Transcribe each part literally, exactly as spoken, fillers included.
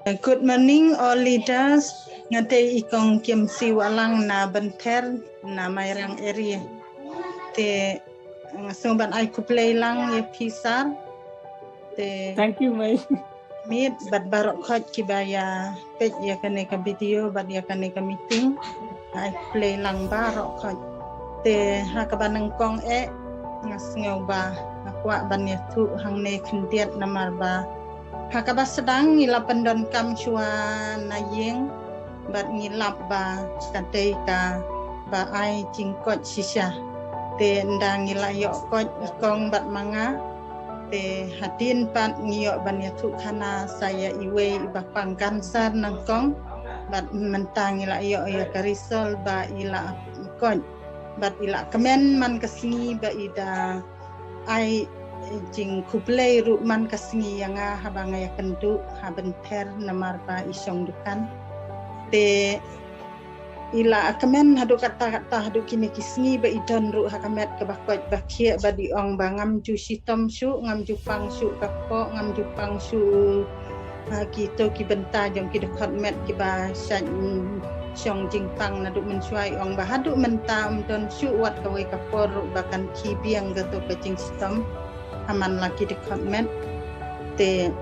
Good morning all leaders. Nga dei i kong Kim Siwa lang na Benther na Mairang area. Te nga sngewbha ban ai khublei lang ïa phi sir. Te Thank you, Mei. Miet bad baroh khoit kiba ïa peit ïa kane ka video bad ïa kane ka meeting. Ai khublei lang baroh khoit. Te ha kaba nyngkong eh nga sngewbha nga kwah ban ïathuh hangne khyndiat namar ba ha kaba sdang ngi la pyndonkam shuwa na ïing bad ngi lap ba ka dei kaba ai jingkoit shisha. Te ynda ngi la ïoh koit i kong bad ma nga, te hadien pat ngi ïoh ban ïathuh khana sa ïa iwei iba pang cancer nyngkong bad mynta ngi la ïoh ïa ka result ba i la koit bad i la kmen man ka sngi ba i da ai jingkhublei ruh man ka sngi ïa nga haba nga ïakynduh ha Benther namar ba i shong dukan. Te i la kmen haduh katta katta haduh kine ki sngi ba i don ruh ha ka met kaba koit ba khiah bad i ong ba ngam ju shitom shuh, ngam ju pang shuh ka kpoh, ngam ju pang shuh ha kito ki bynta jong ki dkhot met kiba shait shong jingpang naduh mynshuwa. I ong ba haduh mynta ym don shuh wat kawei ka por ruh ba kan khie biang kato ka jingshitom ha man la ki dkhot met. Te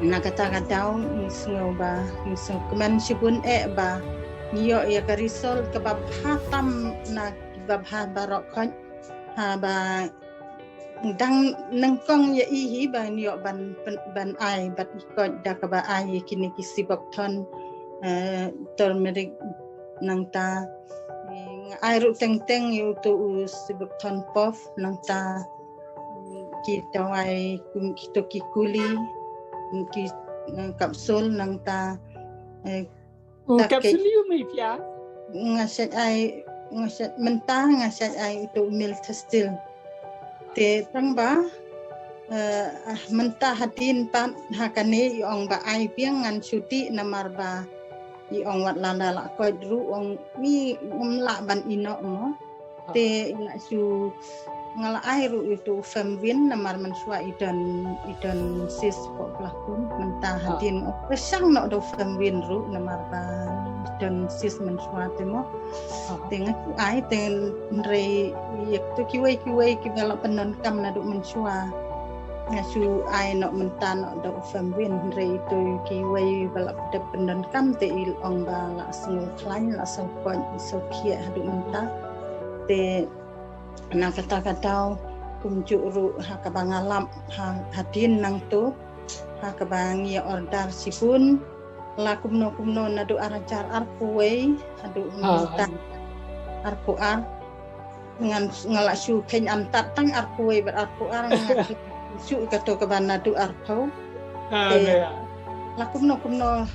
na kata ka daw ngi sngewbha ngi sngewkmen shibun eh ba ngi ïoh ïa ka result kaba bha tam na kiba bha baroh khoit. Haba dang nyngkong ïa i hi ba ngi ïoh ban ban ai bad i koit da kaba ai ïa kine ki Suboxone, eh, turmeric nangta nga ai ruh teng teng ïa uto u Suboxone puff nangta ki dawai kito ki guli ki, eh, capsule nangta, eh, U capsule ïa u mei phi ai? Nga shait ai, nga shait mynta nga shait ai uto u Miltestil. Te tang ba, eh, mynta hadien pat ha kane i ong ba ai biang ngan shu dih namar ba i ong wat lada la koit ruh ong ngi ngam lah ban ïehnoh mo. Te i la shu nga la ai ruh ïa uto u Femwin namar mynshuwa i don i don cyst hapoh pla khun mynta hadien operation noh da u Femwin ruh namar ba i don cyst mynshuwa te mo. Te nga shu ai te hynrei ïa kito kiwei kiwei kiba la pyndonkam naduh mynshuwa nga shu ai noh mynta noh da u Femwin hynrei ito kiwei ba la dep pyndonkam te i ong ba la sngewkhlaiñ la sngewkoit sngewkhiah haduh mynta. Te na kata ka daw kumjuh ruh ha kaba nga lap ha hadien nangto ha kaba ngi ïa order shibun la kumno kumno naduh ar hajar arphew wei haduh mynta arphew ar. Ngan nga la shu kheiñ antad tang arphew wei bad arphew ar nga shu kato kaba naduh arphew. Te la kumno kumno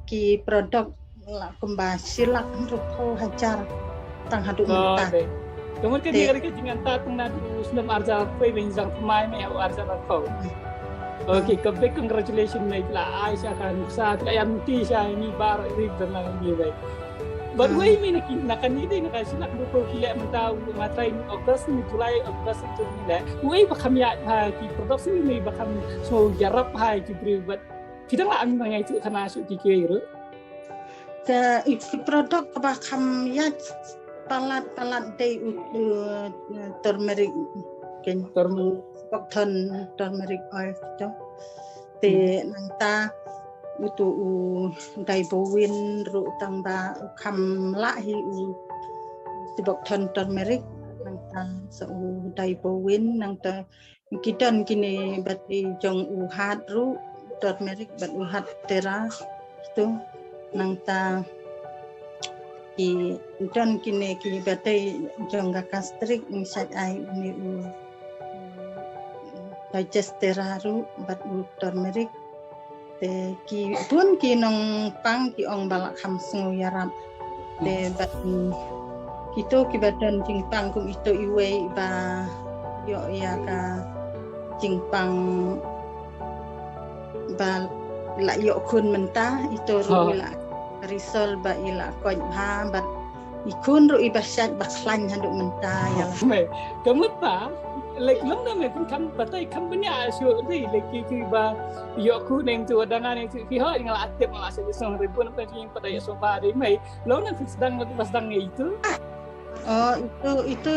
ki product la kumba shi lak hynriewphew hajar tang haduh mynta. Te mut ka dei ka jingantad tang naduh u snem ar hajar arphew wei ban jang thymmai mei ha u ar hajar arphew. Okay, ka big congratulations mei, la ai sha ka nuksa, la ïam ti sha ngi baroh ri dang lang ngi mei. Bad wei mei na ki na kane dei na ka shi lak hynriewphew ki leh mynta u nga trai August, July, August tu ngi leh. Wei ba kham ïa ha ki product mei ba kham sngewbha ïarap ha ki briew bad phi dang la ai ma nga ïa tu khana shu ki kiwei ruh. Ka i product kaba kham ïa palat palat dei u turmeric, ken turmeric, Suboxone turmeric oil kito. Te nangta uto u Daibowin ruh tang ba u kham lah hi u Suboxone turmeric nangta sa u Daibowin nangta ki don kine bad i jong u Hat ruh turmeric bad u Hat Tera tu nangta ki don kine ki bad i jong ka gastric ngi sait ai une u digestera ruh bad u turmeric. Te ki bun ki nongpang ki ong ba la kham sngew ïarap. Te bad kito kiba don jingpang kum ito iwei ba ïoh ïa ka jingpang ba la ïoh khun mynta ito ruh i la result ba i la koit bha bad I khun ruh i ba shait ba khlaiñ haduh mynta ïa la. Mei, ka mut ba, like, long da mei pun kam batai kam bniah shuh dei, like, ki, ki ba ïoh khun neng tu, dang neng tu, ki hoi nga la tip nga la sa song ribun pa ki pa dei so ba dei mei. Long nang sdang ba sdang ngi itu. Oh, itu, itu